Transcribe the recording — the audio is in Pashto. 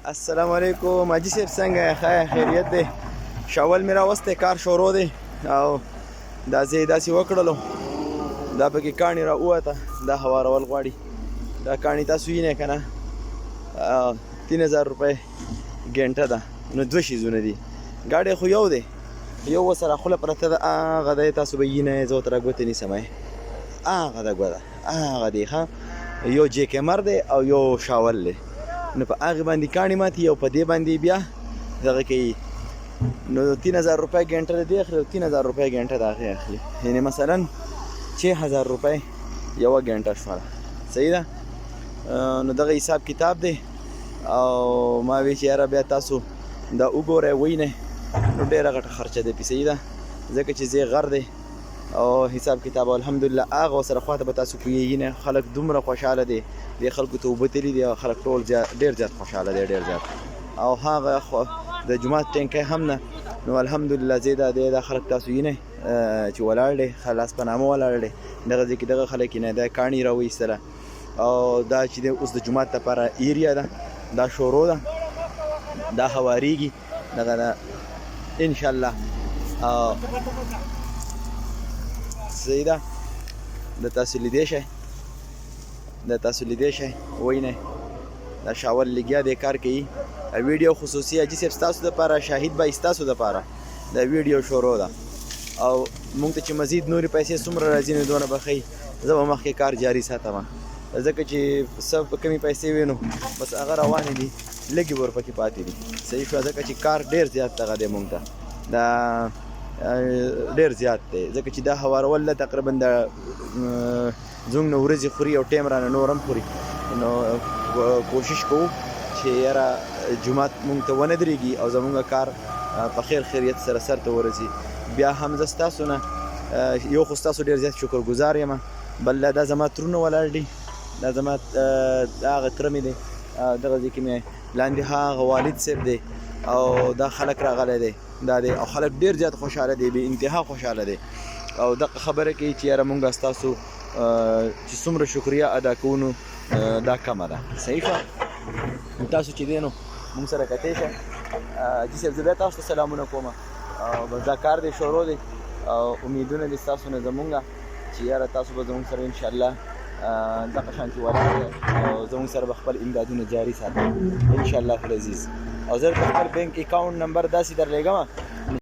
السلام علیکم حاجي صاحب، څنګه یې؟ ښه خیریت دی؟ شاول مې راوستی، کار شروع دی او دا زه یې داسې وکړلو، دا پکې کاڼي را ووته، دا هوارول غواړي. دا کاڼي تاسو وینئ که نه؟ 3000 روپۍ ګنټه ده. نو دوه شیزونه دي، ګاډی خو یو دی، یو ورسره خوله پرته ده، هغه دی تاسو به یې زه ورته ګوتې نیسم، هغه ده ګوره، هغه دی. ښه، یو جیک امر دی او یو شاول دی. نو په هغې باندې کاڼي ماتي او په دې باندې بیا دغه کوي. نو 3000 روپۍ ګنټه د دې اخلي او 3000 روپۍ ګنټه د هغې اخلي، یعنې مثلا 6000 روپۍ یوه ګنټه شوه. صحیح ده؟ نو دغه حساب کتاب دی او ما وی چې یاره بیا تاسو دا وګورئ وینئ. نو ډېره غټه خرچه دی پې، صحیح ده، ځکه چې زه غر دی او حساب کتاب الحمدلله. هغه سره خواته به تاسو پوهیږئ نه، خلک دومره خوشحاله دي، د خلکو ته اوبه تللي دي او خلک ټول ډېر زیات خوشحاله دي، ډېر زیات. او هغه خو د جومات ټینکی هم نه. نو الحمدلله زه دا دی، دا خلک تاسو وینئ چې ولاړ دی، خلاص په نامه ولاړ دی دغه ځای کې. دغه خلک نه دا کاڼي راوایستله او دا چې اوس د جومات لپاره ایریا ده، دا شروع ده، دا هواریږي دغه ده ان شاء الله. صحیح ده، د تاسو لیدی شئ، د تاسو لیدی شئ، وینئ دا شاول لګیا دی کار کوي. ویډیو خصوصي حاجي صاحب ستاسو دپاره، شاهد بای ستاسو دپاره دا ویډیو شروع ده. او مونږ ته چې مزید نورې پیسې څومره راځي نو دونه به ښه، زه به مخکې کار جاري ساتم، ځکه چې څه کمې پیسې وي نو بس هغه روانې دي، لږې ورپکې پاتې دي. صحیح شوه؟ ځکه چې کار ډېر زیات دغه دی، مونږ ته دا ډېر زیات دی، ځکه چې دا هوارول ده تقریبا د زموږ نه ورځې خوري او ټایم رانه نور هم خوري. نو کوشش کوو چې یاره جومات مونږ ته ونه درېږي او زمونږ کار په خیر خیریت سره سر ته ورسي. بیا هم زه ستاسو نه یو خو ستاسو ډېر زیات شکرګزار یم. بل دا زما ترونه ولاړ دي، دا زما هغه تره مې دی، دغه ځای کې مې لاندې هغه والد صاحب دی او دا خلک راغلی دی، دا دی. او خلک ډېر زیات خوشحاله دي، بې انتها خوشحاله دي او دغه خبره کوي چې یاره مونږ ستاسو چې څومره شکریه ادا کوو نو دا کمه ده. صحیح شوه؟ تاسو چې دی نو مونږ سره کتی شئ. حاجي صاحب، زه بیا تاسو ته سلامونه کوم او بس دا کار دی شروع دی او امیدونه دي ستاسو نه زمونږ چې یاره تاسو به زمونږ سره انشاءالله دغه شانتې ولاړ او زمونږ سره به خپل امدادونه جاري ساتئ انشاءالله العزیز. او زه د خپل بانک اکاونټ نمبر داسې درلېږم.